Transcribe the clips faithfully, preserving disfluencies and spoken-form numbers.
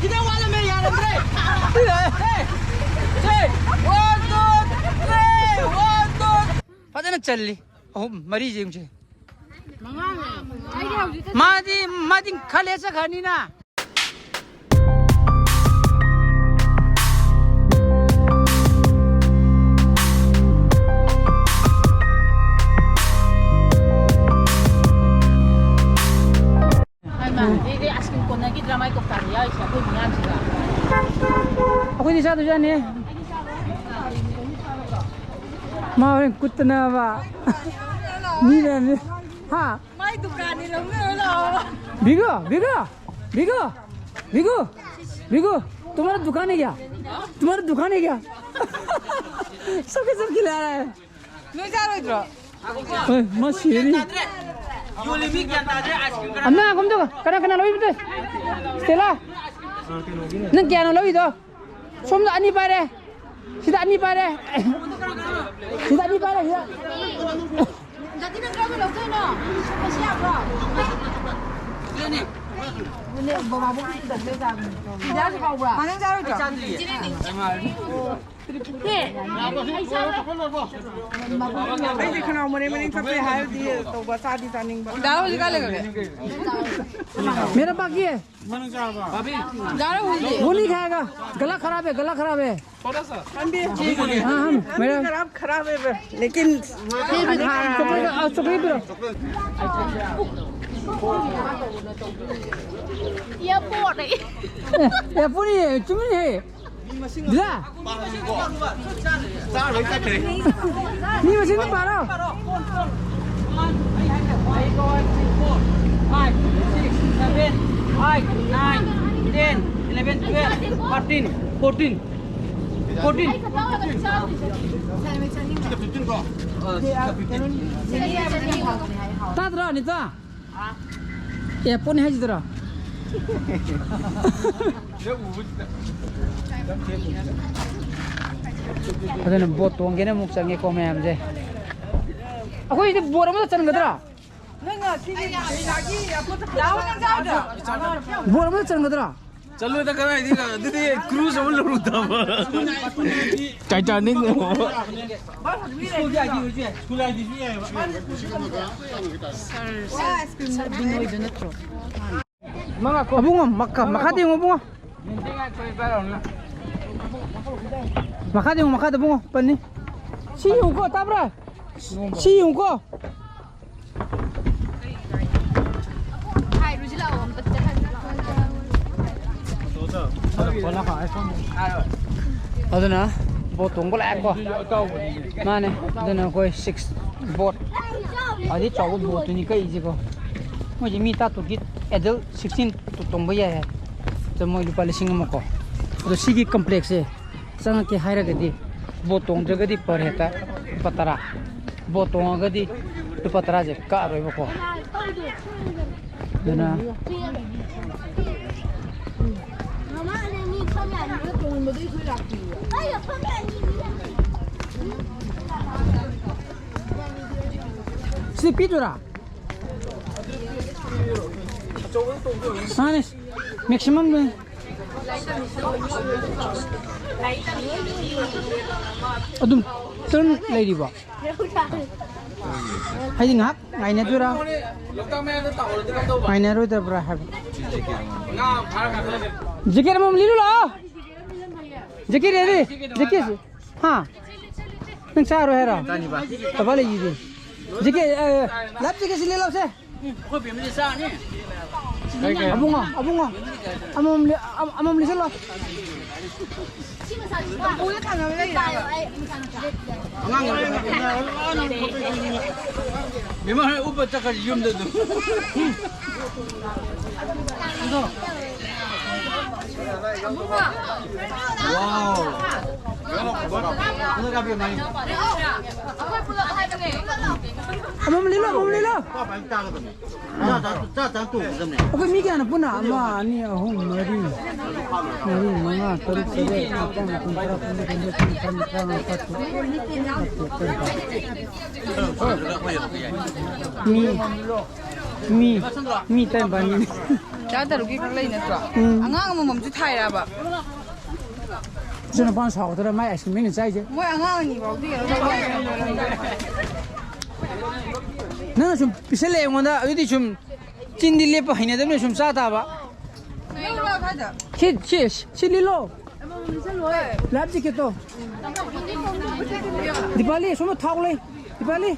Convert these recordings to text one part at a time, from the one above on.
ꯈꯤꯇꯪ ꯋꯥꯠꯂꯝꯃꯦ, ꯌꯥꯔꯝꯗ꯭ꯔꯦ꯫ ꯁꯦ, ꯁꯦ, one, two, three, one, two. ꯐꯖꯅ ꯆꯜꯂꯤ꯫ ꯑꯍꯨꯝ, ꯃꯔꯤ ꯌꯦꯡꯁꯦ꯫ ꯃꯥꯗꯤ, ꯃꯥꯗꯤ ꯈꯜꯂꯦ ꯆꯠꯈ꯭ꯔꯅꯤꯅ꯫ ꯍꯩꯃꯥ, ꯑꯗꯩꯗꯤ ꯑꯥꯏꯁ ꯀ꯭ꯔꯤꯝ ꯀꯣꯟꯅꯈꯤꯗ꯭ꯔꯥ ꯃꯥꯏ ꯀꯧꯇꯥꯗ ꯌꯥꯎꯔꯤꯁꯦ ꯑꯩꯈꯣꯏ ꯃꯤꯌꯥꯝꯁꯤꯒ? ꯑꯩꯈꯣꯏꯗꯤ ꯆꯥꯗꯣꯏꯖꯥꯠꯅꯤ꯫ ꯃꯥ ꯍꯣꯔꯦꯟ ꯀꯨꯠꯇꯅꯕ꯫ ꯃꯤ ꯃꯌꯥꯝꯁꯦ꯫ ꯍꯥ? ꯃꯥꯏ ꯗꯨꯀꯥꯟꯅꯤ, ꯂꯧꯅꯔꯣ ꯂꯥꯛꯑꯣ꯫ ꯕꯤꯒꯨ, ꯕꯤꯒꯨ, ꯕꯤꯒꯨ, ꯕꯤꯒꯨ, ꯕꯤꯒꯨ, तुम्हारा दुकान है क्या? तुम्हारा दुकान है क्या? सबके सब खिला रहा है। ꯅꯣꯏ ꯆꯥꯔꯣꯏꯗ꯭ꯔꯣ? ꯍꯣꯏ, ꯃꯥ ꯁꯤꯔꯅꯤ꯫ ꯑꯝꯅ ꯉꯥꯏꯈꯣ ꯑꯝꯇ, ꯀꯅꯥ ꯀꯅꯥ ꯂꯧꯏꯕꯗꯨ? ꯁ꯭ꯇꯦꯂꯥ, ꯅꯪ ꯀꯌꯥꯅꯣ ꯂꯧꯏꯗꯣ? ꯁꯣꯝꯗ ꯑꯅꯤ ꯄꯥꯏꯔꯦ, ꯁꯤꯗ ꯑꯅꯤ ꯄꯥꯏꯔꯦ, ꯁꯤꯗ ꯑꯅꯤ ꯄꯥꯏꯔꯦ, ꯁꯤꯗ꯫ ꯗꯥꯗꯤ, ꯅꯪ ꯀꯔꯝꯕ ꯂꯧꯗꯣꯏꯅꯣ? ꯃꯁꯤ ꯌꯥꯕ꯭ꯔꯣ? ꯁꯤꯗꯅꯦ꯫ ꯕꯕꯥꯕꯨ ꯀꯩꯁꯨ ꯇꯧꯗꯣꯏ ꯆꯥꯕꯅꯤ꯫ ꯁꯤꯗꯁꯨ ꯍꯥꯎꯕ꯭ꯔꯥ? ꯃꯥ ꯅꯪ ꯆꯥꯔꯣꯏꯗ꯭ꯔꯣ? ꯆꯥꯗ꯭ꯔꯤꯌꯦ꯫ ꯁꯤꯗꯅꯦ꯫ ꯑꯩꯗꯤ ꯈꯅꯥꯎ ꯃꯔꯦꯡ ꯃꯔꯦꯡ ꯆꯠꯄꯩ ꯍꯥꯏꯔꯗꯤ ꯇꯧꯕ, ꯆꯥꯗꯤ ꯆꯥꯅꯤꯡꯕ꯫ ꯗꯥ ꯍꯧꯖꯤꯛ ꯀꯥꯏ ꯂꯩꯈ꯭ꯔꯒꯦ? मेरा बाकी है। ज़्यादा बोल दे। वो नहीं खाएगा, गला खराब है, गला खराब है। हाँ, हम, मेरा खराब, खराब है, लेकिन चॉकलेट, आ, चॉकलेट दो। ये बोल रही। ये, ये पूरी है, चुम्मी है। ꯂꯥ꯫ ꯃꯤ ꯃꯁꯤꯡꯗꯣ ꯄꯥꯔꯣ꯫ Five, six, seven, eight, nine, ten, eleven, twelve, thirteen, fourteen, fourteen. ꯇꯥꯗ꯭ꯔꯣ, ꯑꯅꯤꯇꯥ? ꯑꯦ, ꯄꯣꯠꯅꯤ ꯍꯥꯏꯁꯤꯗꯔꯣ? ꯑꯗꯨꯅ ꯕꯣꯠ ꯇꯣꯡꯒꯦꯅ ꯑꯃꯨꯛ ꯆꯪꯉꯦꯀꯣ ꯃꯌꯥꯝꯁꯦ꯫ ꯑꯩꯈꯣꯏꯁꯤꯗꯤ ꯕꯣꯠ ꯑꯃꯗ ꯆꯟꯒꯗ꯭ꯔꯥ? ꯕꯣꯠ ꯑꯃꯗ ꯆꯟꯒꯗ꯭ꯔꯥ? ꯆꯠꯂꯣꯗ ꯀꯗꯥꯏꯗꯤ ꯑꯗꯨꯗꯤ ꯀ꯭ꯔꯨꯖ ꯑꯃ ꯂꯧꯔꯨꯗꯕ꯫ ꯇꯥꯏꯇꯥꯅꯤꯛ꯫ ꯑꯕꯨꯡꯉꯣ, ꯃꯈꯥ, ꯃꯈꯥꯗ ꯌꯦꯡꯉꯣ, ꯑꯕꯨꯡꯉꯣ꯫ ꯃꯈꯥꯗ ꯌꯦꯡꯉꯣ, ꯃꯈꯥꯗ, ꯑꯕꯨꯡꯉꯣ, ꯄꯟꯅꯤ꯫ ꯁꯤ ꯌꯦꯡꯉꯨꯀꯣ, ꯇꯥꯕ꯭ꯔꯥ? ꯁꯤ ꯌꯦꯡꯉꯨꯀꯣ꯫ ꯑꯗꯨꯅ ꯕꯣꯠ ꯇꯣꯡꯕ ꯂꯥꯛꯑꯦꯀꯣ꯫ ꯃꯥꯅꯦ꯫ ꯑꯗꯨꯅ ꯑꯩꯈꯣꯏ ꯁꯤꯛꯁ ꯕꯣꯠ, ꯈ꯭ꯋꯥꯏꯗꯒꯤ ꯆꯥꯎꯕ ꯕꯣꯠꯇꯨꯅꯤ ꯀꯛꯏꯁꯦꯀꯣ꯫ ꯃꯣꯏꯁꯦ ꯃꯤ ꯇꯔꯥ ꯇꯔꯨꯛꯀꯤ, ꯑꯦꯗꯜ ꯁꯤꯛꯁꯇꯤꯟ ꯇꯣꯡꯕ ꯌꯥꯏ ꯍꯥꯏ꯫ ꯑꯗꯣ ꯃꯣꯏ ꯂꯨꯄꯥ ꯂꯤꯁꯤꯡ ꯑꯃ ꯀꯣ꯫ ꯑꯗꯣ ꯁꯤꯒꯤ ꯀꯝꯄ꯭ꯂꯦꯛꯁꯁꯦ ꯆꯪꯉꯛꯀꯦ ꯍꯥꯏꯔꯒꯗꯤ, ꯕꯣꯠ ꯇꯣꯡꯗ꯭ꯔꯒꯗꯤ per headꯇ ꯂꯨꯄꯥ ꯇꯔꯥ, ꯕꯣꯠ ꯇꯣꯡꯉꯒꯗꯤ ꯂꯨꯄꯥ ꯇꯔꯥꯁꯦ ꯀꯛꯑꯔꯣꯏꯕꯀꯣ꯫ ꯑꯗꯨꯅ ꯁꯤ ꯄꯤꯗꯣꯏꯔꯥ? ꯃꯥꯅꯦ, maximum ꯅꯦ꯫ ꯑꯗꯨꯝ turn ꯂꯩꯔꯤꯕꯣ? ꯍꯥꯏꯗꯤ ꯉꯥꯏꯍꯥꯛ ꯉꯥꯏꯅꯗꯣꯏꯔꯥ? ꯉꯥꯏꯅꯔꯣꯏꯗꯕ꯭ꯔꯥ ꯍꯥꯏꯕ꯫ ꯖꯦꯀꯦꯠ ꯑꯃꯃꯝ ꯂꯤꯔꯨ ꯂꯥꯛꯑꯣ꯫ Jacket ready? ꯖꯦꯀꯦꯠ ꯁꯤ? ꯍꯥ? ꯅꯪ ꯆꯥꯔꯣꯏ ꯍꯥꯏꯔꯣ? ꯆꯥꯅꯤꯕ꯫ ꯄꯥꯄꯥ ꯂꯩꯁꯤꯗꯤ꯫ ꯖꯦꯀꯦꯠ, ꯑ, ꯂꯥꯏꯐ ꯖꯦꯀꯦꯠ ꯁꯤ ꯂꯤꯂꯥꯎꯁꯦ꯫ ꯑꯩꯈꯣꯏ ꯐꯦꯃꯤꯂꯤ ꯆꯥꯔꯅꯤ꯫ ꯑꯕꯨꯡꯉꯣ, ꯑꯕꯨꯡꯉꯣ꯫ ꯑꯃꯃꯝ ꯂꯤ-, ꯑꯃ-, ꯑꯃꯃꯝ ꯂꯤꯁꯜꯂꯣ꯫ ꯎꯄꯨꯗ ꯊꯥꯅꯕ ꯂꯩꯔꯕ? ꯕꯦꯝꯃ ꯍꯣꯏ ꯎꯞꯄ ꯆꯠꯈ꯭ꯔꯁꯤ ꯌꯨꯝꯗ ꯑꯗꯨꯝ꯫ ꯋꯥꯎ꯫ ꯑꯃꯃꯝ ꯂꯤꯂꯣ, ꯑꯃꯃꯝ ꯂꯤꯂꯣ꯫ ꯑꯩꯈꯣꯏ ꯃꯤ ꯀꯌꯥꯅꯣ ꯄꯨꯟꯅ? ꯑꯃ, ꯑꯅꯤ, ꯑꯍꯨꯝ, ꯃꯔꯤ, ꯃꯔꯤ, ꯃꯉꯥ, ꯇꯔꯨꯛ, ꯇꯔꯦꯠ, ꯅꯤꯄꯥꯜ, ꯃꯥꯄꯟ, ꯇꯔꯥ, ꯀꯨꯟ, ꯀꯨꯟꯃꯥꯊꯣꯏ, ꯀꯨꯟꯅꯤꯊꯣꯏ, ꯀꯨꯟꯅꯤꯄꯥꯟ, ꯇꯔꯥꯃꯉꯥ, ꯇꯔꯥꯇꯔꯨꯛ, ꯇꯔꯥꯇꯔꯦꯠ, ꯇꯔꯥꯅꯤꯄꯥꯜ꯫ ꯃꯤ ꯃꯤ ꯃꯤ ꯇꯔꯥꯅꯤꯄꯥꯟꯒꯤꯅꯤ꯫ ꯆꯥ ꯇꯔꯨꯛꯀꯤ ꯈꯛ ꯂꯩ ꯅꯠꯇ꯭ꯔꯣ? ꯎꯝ꯫ ꯑꯉꯥꯡ ꯑꯃꯃꯝꯁꯨ ꯊꯥꯏꯔꯕ? ꯏꯆꯟ ꯅꯨꯄꯥꯅ ꯁꯥꯎꯗ꯭ꯔꯥ ꯃꯥꯏ ꯑꯥꯏꯁ ꯀ꯭ꯔꯤꯝ ꯑꯩꯅ ꯆꯥꯏꯁꯦ? ꯃꯣꯏ ꯑꯉꯥꯡ ꯑꯅꯤ ꯐꯥꯎꯗꯤ ꯀꯩꯅꯣ ꯇꯧꯕ ꯌꯥꯏ꯫ ꯅꯪꯅ ꯁꯨꯝ ꯄꯤꯁꯜꯂꯛꯑꯦ ꯑꯩꯉꯣꯟꯗ, ꯑꯗꯨꯗꯤ ꯁꯨꯝ ꯆꯤꯟꯗꯤ ꯂꯦꯞꯄ ꯍꯩꯅꯗꯕꯅꯤꯅ ꯁꯨꯝ ꯆꯥ ꯇꯥꯕ꯫ ꯁꯤ, ꯁꯤ, ꯁꯤ ꯂꯤꯠꯂꯣ꯫ ꯂꯥꯏꯐ ꯖꯦꯀꯦꯠꯇꯣ꯫ ꯗꯤꯄꯥꯂꯤ, ꯁꯣꯝꯗ ꯊꯥꯎ ꯂꯩ꯫ ꯗꯤꯄꯥꯂꯤ꯫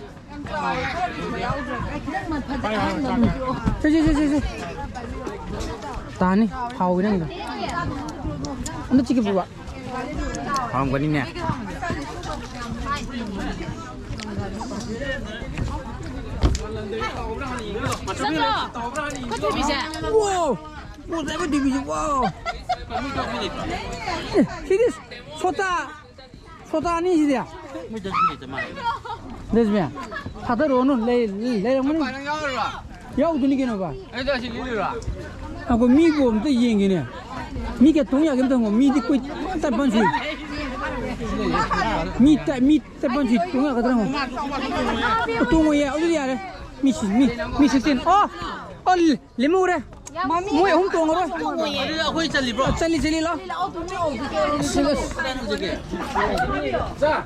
ꯁꯦ, ꯁꯦ, ꯁꯦ, ꯁꯦ, ꯁꯦ꯫ ꯇꯥꯅꯤ, ꯍꯥꯎꯋꯤ ꯅꯪꯒꯤꯗꯣ꯫ ꯑꯝꯇ ꯆꯤꯛꯀꯦ ꯄꯨꯕ꯫ ꯍꯥꯎꯔꯝꯒꯅꯤꯅꯦ꯫ ꯆꯠꯂꯣ꯫ ꯈꯨꯠ ꯊꯨꯕꯤꯁꯦ꯫ ꯋꯥꯎ! ꯄꯣꯠ ꯆꯥꯏꯕ ꯇꯤꯚꯤꯁꯦ, ꯋꯥꯎ! ꯑꯦ, ꯁꯤꯗꯤ ꯁꯣꯇꯥ, ꯁꯣꯇꯥꯅꯤ ꯁꯤꯗꯤ꯫ ꯗꯁꯃꯤ, ꯊꯥꯗꯔꯛꯑꯣꯅꯨ, ꯂꯩ-, ꯂꯩꯔꯝꯒꯅꯤ꯫ ꯌꯥꯎꯗꯨꯅꯤ ꯀꯩꯅꯣ, ꯚꯥꯏ꯫ ꯑꯩꯈꯣꯏ ꯃꯤꯕꯨ ꯑꯝꯇ ꯌꯦꯡꯒꯦꯅꯦ꯫ ꯃꯤ ꯀꯌꯥ ꯇꯣꯡ ꯌꯥꯒꯦ ꯑꯝꯇ ꯍꯪꯉꯣ꯫ ꯃꯤꯗꯤ ꯀꯣꯏ ꯇꯔꯄꯟ ꯁꯨꯏ꯫ ꯃꯤ ꯇ-, ꯃꯤ ꯇꯔꯄꯟ ꯁꯨꯏ ꯇꯣꯡ ꯌꯥꯒꯗ꯭ꯔꯥ ꯍꯪꯉꯣ꯫ ꯇꯣꯡꯉꯣꯏꯌꯦ, ꯑꯗꯨꯗꯤ ꯌꯥꯔꯦ꯫ ꯃꯤ ꯁꯤ-, ꯃꯤ, ꯃꯤ ꯁꯤꯛꯁꯇꯤꯟ꯫ ꯑꯣ! ꯑꯣ! ꯂꯦꯝꯍꯧꯔꯦ꯫ ꯃꯣꯏ ꯑꯍꯨꯝ ꯇꯣꯡꯉꯔꯣꯏ꯫ ꯑꯗꯨꯗꯤ ꯑꯩꯈꯣꯏ ꯆꯜꯂꯤꯕ꯭ꯔꯣ? ꯆꯜꯂꯤ, ꯆꯜꯂꯤ, ꯂꯥꯎ꯫ ꯆꯥ꯫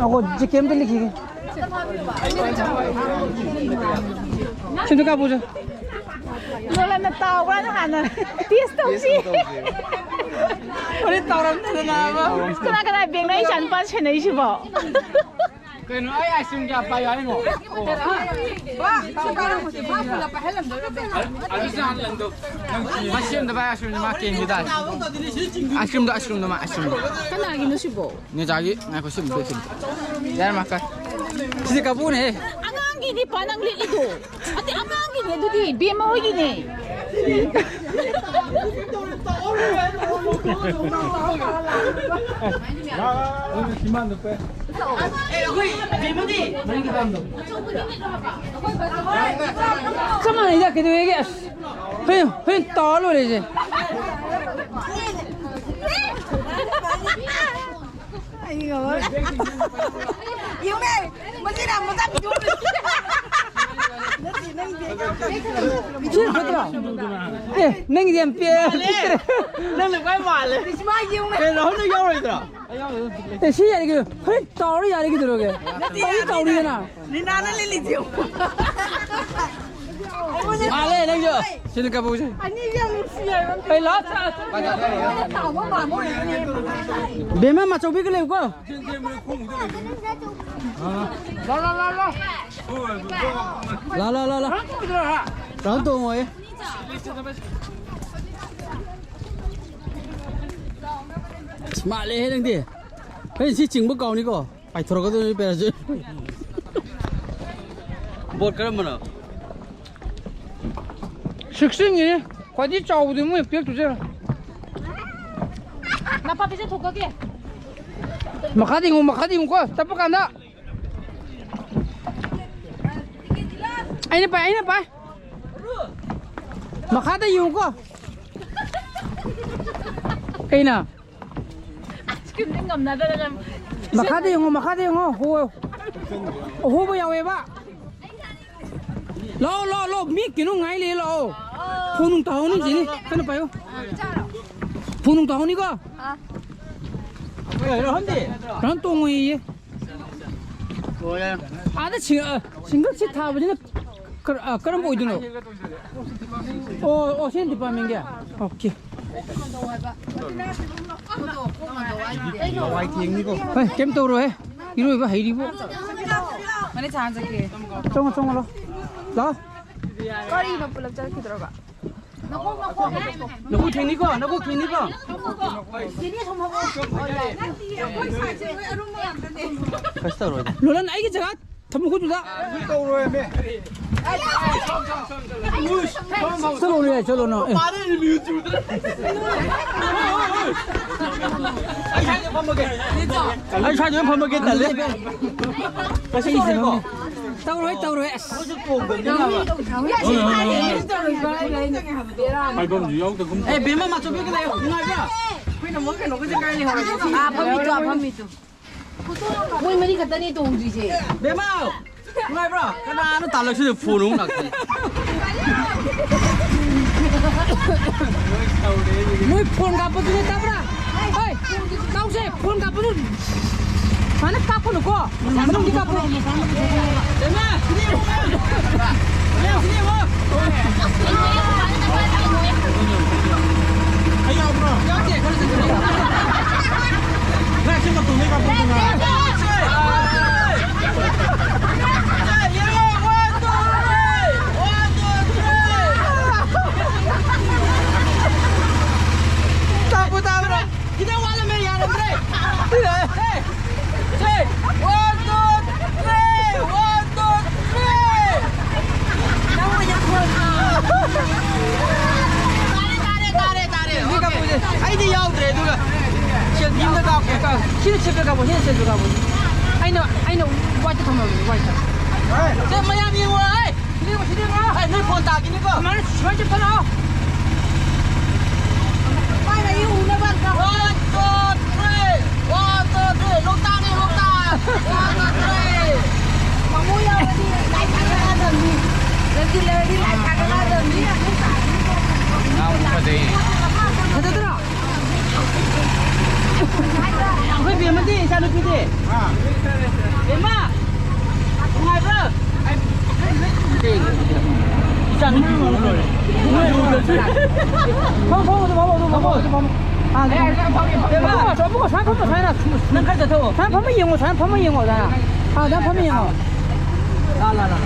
ꯑꯈꯣ, ꯖꯦꯀꯦꯠ ꯑꯝꯇ ꯂꯤꯈꯤꯒꯦ꯫ ꯁꯤꯝꯇ ꯀꯥꯞꯄꯨꯁꯦ꯫ ꯂꯣꯂꯟꯅ ꯇꯥꯎꯕ꯭ꯔꯥꯅ ꯍꯥꯟꯅ ꯇꯦꯁ ꯇꯧꯁꯤ꯫ ꯍꯣꯔꯦꯟ ꯇꯥꯎꯔꯝꯗꯅ ꯅꯥꯕ꯫ ꯀꯅꯥ ꯀꯅꯥ ꯕꯦꯡꯅ ꯑꯩ ꯏꯆꯥ ꯅꯨꯄꯥ ꯁꯦꯟꯅꯩꯁꯤꯕꯣ? ꯀꯩꯅꯣ, ꯑꯩ ꯑꯥꯏꯁ ꯀ꯭ꯔꯤꯝ ꯀꯌꯥ ꯄꯥꯏꯌꯨ ꯍꯥꯏꯅꯣ? ꯕꯥ, ꯁꯤ ꯄꯥꯏꯔꯝꯃꯣꯁꯦ, ꯃꯥ ꯄꯨꯂꯞ ꯄꯥꯏꯍꯜꯂꯝꯗꯣꯏꯔꯣ, ꯕꯦꯝꯃ? ꯑꯗꯨꯁꯨ ꯍꯥꯟꯅ ꯂꯪꯗꯧ꯫ ꯃꯥ ꯁꯦꯝꯗꯕ ꯑꯥꯏꯁ ꯀ꯭ꯔꯤꯝꯗꯣ ꯃꯥ ꯀꯦꯟꯈꯤ ꯇꯥꯔꯦ꯫ ꯑꯥꯏꯁ ꯀ꯭ꯔꯤꯝꯗꯣ, ꯑꯥꯏꯁ ꯀ꯭ꯔꯤꯝꯗꯣ, ꯃꯥ ꯑꯥꯏꯁ ꯀ꯭ꯔꯤꯝꯗꯣ꯫ ꯀꯅꯥꯒꯤꯅꯣ ꯁꯤꯕꯣ? ꯅꯦꯖꯥꯒꯤ, ꯉꯥꯏꯈꯣ, ꯁꯤ ꯑꯝꯇ ꯂꯣꯏꯁꯤꯟꯒꯦ꯫ ꯌꯥꯔꯦ, ꯃꯥ ꯀꯥꯏ꯫ ꯁꯤꯗꯤ ꯀꯥꯄꯨꯅꯦꯍꯦ꯫ ꯑꯉꯥꯡꯒꯤꯅꯤ ꯄꯥ ꯅꯪ ꯂꯤꯠꯂꯤꯗꯣ꯫ ꯑꯗꯤ ꯑꯉꯥꯡꯒꯤꯅꯦ ꯑꯗꯨꯗꯤ, ꯕꯦꯝꯃ ꯍꯣꯏꯒꯤꯅꯦ꯫ ꯆꯞ ꯃꯥꯟꯅꯩꯗ, ꯀꯩꯗꯧꯋꯦꯒꯦ? ꯑꯁ, ꯍꯣꯔꯦꯟ, ꯍꯣꯔꯦꯟ ꯇꯧꯔ ꯂꯣꯏꯔꯦꯁꯦ꯫ ꯑꯩ ꯉꯝꯃꯔꯣꯏ꯫ ꯌꯦꯡꯉꯨꯅꯦ, ꯃꯁꯤꯅ ꯃꯆꯥ ꯄꯤꯊꯣꯛꯈ꯭ꯔꯦ꯫ ꯁꯤ ꯐꯠꯇ꯭ꯔꯣ? ꯑꯦ, ꯅꯪꯒꯤꯗꯤ ꯌꯥꯝ ꯄꯤꯛꯑꯦ꯫ ꯄꯤꯛꯇ꯭ꯔꯦ꯫ ꯅꯪꯅ ꯈ꯭ꯋꯥꯏ ꯃꯥꯜꯂꯦ꯫ ꯀꯩ, ꯔꯥꯍꯨꯜ ꯅꯪ ꯌꯥꯎꯔꯣꯏꯗ꯭ꯔꯣ? ꯑꯦ, ꯁꯤ ꯌꯥꯔꯦ ꯀꯩꯅꯣ꯫ ꯍꯣꯔꯦꯟ ꯇꯥꯎꯔ ꯌꯥꯔꯦ ꯀꯩꯗꯧꯔꯒꯦ? ꯇꯥꯎꯗꯤ ꯇꯥꯎꯔꯤꯗꯅ꯫ ꯅꯤꯅꯥꯅ ꯂꯤꯂꯤꯁꯦ ꯌꯦꯡꯉꯨ꯫ ꯃꯥꯜꯂꯦ ꯅꯪꯁꯨ꯫ ꯁꯤꯅ ꯀꯞꯄꯨꯁꯦ꯫ ꯑꯅꯤꯁꯦ ꯌꯥꯝ ꯅꯨꯡꯁꯤ ꯍꯥꯏꯕ꯫ ꯑꯩ ꯂꯥꯁ꯫ ꯕꯦꯝꯃ ꯃꯆꯧꯕꯤꯒ ꯂꯩꯌꯨꯀꯣ꯫ ꯂꯥ, ꯂꯥ, ꯂꯥ, ꯂꯥ꯫ ꯂꯥ, ꯂꯥ, ꯂꯥ, ꯂꯥ꯫ ꯔꯥꯎꯟ ꯇꯣꯡꯉꯣꯌꯦ꯫ ꯑꯁ, ꯃꯥꯜꯂꯦꯍꯦ ꯅꯪꯗꯤ꯫ ꯑꯩ ꯁꯤ ꯆꯤꯡꯕ ꯀꯥꯎꯅꯤꯀꯣ꯫ ꯄꯥꯏꯊꯣꯔꯛꯀꯗꯣꯏꯅꯤ ꯄꯦꯔꯥꯁꯨ꯫ ꯕꯣꯠ ꯀꯔꯝꯕꯅꯣ? ꯁꯤꯛꯁꯇꯤꯟꯒꯤꯅꯤ꯫ ꯈ꯭ꯋꯥꯏꯗꯒꯤ ꯆꯥꯎꯕꯗꯤ ꯃꯣꯏ ꯄꯤꯔꯛꯇꯣꯏꯁꯦ꯫ ꯅꯄꯥ ꯄꯤꯖꯊꯣꯛꯈ꯭ꯔꯒꯦ꯫ ꯃꯈꯥꯗ ꯌꯦꯡꯉꯨ, ꯃꯈꯥꯗ ꯌꯦꯡꯉꯨꯀꯣ, ꯇꯞꯄ ꯀꯥꯟꯗ꯫ ꯑꯩꯅ ꯄꯥꯏ, ꯑꯩꯅ ꯄꯥꯏ꯫ ꯃꯈꯥꯗ ꯌꯦꯡꯉꯨꯀꯣ꯫ ꯀꯩꯅꯣ? ꯑꯥꯏꯁ ꯀ꯭ꯔꯤꯝꯗꯤ ꯉꯝꯅꯗꯅ ꯌꯥꯝ ꯃꯈꯥꯗ ꯌꯦꯡꯉꯣ, ꯃꯈꯥꯗ ꯌꯦꯡꯉꯣ꯫ ꯍꯣ-, ꯑꯍꯣꯕ ꯌꯥꯎꯋꯦꯕ꯫ ꯂꯥꯛꯑꯣ, ꯂꯥꯛꯑꯣ, ꯂꯥꯛꯑꯣ꯫ ꯃꯤ ꯀꯩꯅꯣ ꯉꯥꯏ ꯂꯩꯌꯦ, ꯂꯥꯛꯑꯣ꯫ ꯐꯣꯟ ꯅꯨꯡ ꯇꯧꯍꯧꯅꯤ, ꯖꯦꯅꯤ꯫ ꯀꯟꯅ ꯄꯥꯏꯌꯨ꯫ ꯐꯣꯟ ꯅꯨꯡ ꯇꯧꯍꯧꯅꯤꯀꯣ꯫ ꯑꯥ꯫ ꯔꯥꯍꯨꯜꯗꯤ? ꯔꯥꯍꯨꯜ ꯇꯣꯡꯉꯣꯏꯌꯦ꯫ ꯑꯥꯗ ꯁꯤ-, ꯑ, ꯁꯤꯡꯒꯜ ꯁꯤꯠ ꯊꯥꯕꯁꯤꯅ ꯀꯔ-, ꯑ, ꯀꯔꯝꯕ ꯑꯣꯏꯗꯣꯏꯅꯣ? ꯑꯣ, ꯑꯣ, ꯁꯤ ꯗꯤꯄꯥꯔꯠꯃꯦꯟꯒꯤ? ꯑꯣꯀꯦ꯫ ꯍꯣꯏ, ꯀꯩꯝ ꯇꯧꯔꯣꯏꯍꯦ꯫ ꯏꯔꯣꯏꯕ ꯍꯩꯔꯤꯕꯣ? ꯃꯅꯦ ꯆꯥ ꯆꯠꯀꯦ꯫ ꯆꯪꯉꯣ, ꯆꯪꯉꯣ, ꯂꯥꯎ꯫ ꯂꯥꯎ꯫ ꯀꯔꯤꯅꯣ ꯄꯨꯂꯞ ꯆꯠꯈꯤꯗ꯭ꯔꯣꯕ? ꯅꯕꯨꯛ ꯊꯦꯡꯅꯤꯀꯣ, ꯅꯕꯨꯛ ꯊꯦꯡꯅꯤꯀꯣ꯫ ꯀꯩꯁꯨ ꯇꯧꯔꯣꯏꯗ꯫ ꯂꯣꯂꯟ, ꯑꯩꯒꯤ ꯖꯒꯥ ꯊꯝꯃꯨ ꯈꯨꯠꯇꯨꯗ꯫ ꯆꯠꯂꯣꯅꯦ, ꯆꯠꯂꯣꯅꯦ꯫ ꯑꯦ꯫ ꯑꯩ ꯁ꯭ꯋꯥꯏꯗ ꯐꯝꯃꯒꯦ꯫ ꯑꯩ ꯁ꯭ꯋꯥꯏꯗ ꯐꯝꯃꯒꯦ, ꯇꯜꯂꯦ꯫ ꯉꯁꯤ ꯇꯧꯔꯣꯏ, ꯇꯧꯔꯣꯏ꯫ ꯑꯁ꯫ ꯍꯥꯏꯐꯝꯁꯨ ꯌꯥꯎꯗꯒꯨꯝ꯫ ꯑꯦ, ꯕꯦꯝꯃ ꯃꯥꯆꯧꯕꯤ ꯂꯩꯌꯣ꯫ ꯅꯨꯡꯉꯥꯏꯕ꯭ꯔꯥ? ꯑꯥ, ꯐꯝꯃꯤꯗꯣ, ꯑꯥ, ꯐꯝꯃꯤꯗꯣ꯫ ꯃꯣꯏ ꯃꯔꯤ ꯈꯛꯇꯅꯦ ꯇꯣꯡꯗ꯭ꯔꯤꯁꯦ꯫ ꯕꯦꯝꯃ! ꯅꯨꯡꯉꯥꯏꯕ꯭ꯔꯣ? ꯀꯅꯥꯅꯣ ꯇꯥꯜꯂꯛꯁꯤꯗ ꯐꯣꯟ ꯑꯃꯨꯛ ꯂꯥꯛꯁꯜꯂꯦ꯫ ꯃꯣꯏ ꯐꯣꯟ ꯀꯥꯞꯄꯗꯨꯅꯦ, ꯇꯥꯕ꯭ꯔꯥ? ꯍꯣꯏ, ꯇꯥꯎꯁꯦ, ꯐꯣꯟ ꯀꯥꯞꯄꯗꯨ ꯁꯨꯃꯥꯏꯅ ꯀꯥꯞꯀꯅꯨꯀꯣ꯫ ꯃꯅꯨꯡꯗꯤ ꯀꯥꯞꯄꯣ꯫ ꯏꯃꯥ, ꯁꯤꯗꯤ ꯌꯦꯡꯉꯣ꯫ ꯏꯃꯥ, ꯁꯤꯗꯤ ꯌꯦꯡꯉꯣ꯫ ꯑꯩ ꯌꯥꯎꯕ꯭ꯔꯣ? ꯌꯥꯎꯗꯦ, ꯈꯔ ꯆꯠꯁꯤꯟꯅꯧ꯫ ꯅꯪ ꯁꯤ ꯃꯇꯨꯡꯗꯩ ꯀꯥꯞꯄꯛꯑꯣ꯫ ꯇꯥꯕꯨ ꯇꯥꯕ꯭ꯔꯣ? ꯈꯤꯇꯪ ꯋꯥꯠꯂꯝꯃꯦ, ꯌꯥꯔꯝꯗ꯭ꯔꯦ꯫ ꯁꯦ, ꯁꯦ, one, two, three, one, two, three. ꯇꯥꯔꯦ, ꯇꯥꯔꯦ, ꯇꯥꯔꯦ, ꯇꯥꯔꯦ꯫ ꯁꯤ ꯀꯥꯞꯄꯨꯁꯦ꯫ ꯑꯩꯗꯤ ꯌꯥꯎꯗ꯭ꯔꯦ, ꯑꯗꯨꯒ ꯁꯦꯜꯐꯤ ꯑꯝꯇ ꯀꯥꯞꯀꯦ꯫ ꯁꯤꯗ ꯁꯦꯜꯐꯤ ꯀꯥꯞꯄꯣ, ꯁꯤꯗ ꯁꯦꯜꯐꯤ ꯀꯥꯞꯄꯣ꯫ ꯑꯩꯅ, ꯑꯩꯅ ꯋꯥꯏꯠꯇ ꯊꯝꯃꯝꯃꯦ, ꯋꯥꯏꯠꯇ꯫ ꯁꯦ, ꯃꯌꯥꯝ ꯌꯦꯡꯉꯣ, ꯍꯦ꯫ ꯁꯤꯗꯤ ꯌꯦꯡꯉꯣ, ꯁꯤꯗꯤ ꯌꯦꯡꯉꯣ꯫ ꯑꯦ, ꯅꯣꯏ ꯐꯣꯟ ꯇꯥꯈꯤꯅꯤꯀꯣ꯫ ꯁꯨꯃꯥꯏꯅ, ꯁꯨꯃꯥꯏꯅ ꯆꯠꯊꯠꯂꯛꯑꯣ꯫ ꯃꯥꯏ ꯃꯥꯏ ꯎꯅꯕ ꯑꯝꯇ꯫ One, two, three. One, two, three. ꯂꯣꯛꯇꯥꯛꯅꯤ, ꯂꯣꯛꯇꯥꯛ꯫ One, two, three. ꯃꯃꯣ ꯌꯥꯎꯔꯗꯤ ꯂꯥꯏ ꯊꯥꯒꯠꯂꯛꯑꯗꯕꯅꯤ꯫ ꯔꯟꯖꯤꯠ ꯂꯩꯔꯗꯤ ꯂꯥꯏ ꯊꯥꯒꯠꯂꯛꯑꯗꯕꯅꯤ꯫ ꯉꯥꯡꯕ ꯐꯖꯩꯌꯦ꯫ ꯐꯖꯗ꯭ꯔꯣ? ꯑꯩꯈꯣꯏ ꯕꯦꯝꯃꯗꯤ, ꯏꯆꯥꯅꯨꯄꯤꯗꯤ? ꯕꯦꯝꯃ, ꯅꯨꯡꯉꯥꯏꯕ꯭ꯔꯣ? ꯏꯆꯥꯅꯨꯄꯤ ꯎꯔ ꯂꯣꯏꯔꯦ꯫ ꯐꯝꯃꯣ, ꯐꯝꯃꯣ, ꯑꯗꯨ ꯐꯝꯃꯣ, ꯑꯗꯨ ꯐꯝꯃꯣ, ꯑꯗꯨ ꯐꯝꯃꯣ꯫ ꯑꯥ, ꯕꯦꯝꯃ, ꯑꯃꯨꯛ ꯁꯨꯃꯥꯏꯅ ꯐꯝꯃꯣ, ꯁꯨꯃꯥꯏꯅ꯫ ꯅꯪ ꯈꯔ ꯆꯠꯊꯣꯛꯑꯣ꯫ ꯁꯨꯃꯥꯏꯅ ꯐꯝꯃ ꯌꯦꯡꯉꯣ, ꯁꯨꯃꯥꯏꯅ ꯐꯝꯃ ꯌꯦꯡꯉꯣ, ꯁꯨꯃꯥꯏꯅ꯫ ꯑꯥ, ꯁꯨꯃꯥꯏꯅ ꯐꯝꯃ ꯌꯦꯡꯉꯣ꯫ ꯂꯥ, ꯂꯥ, ꯂꯥ꯫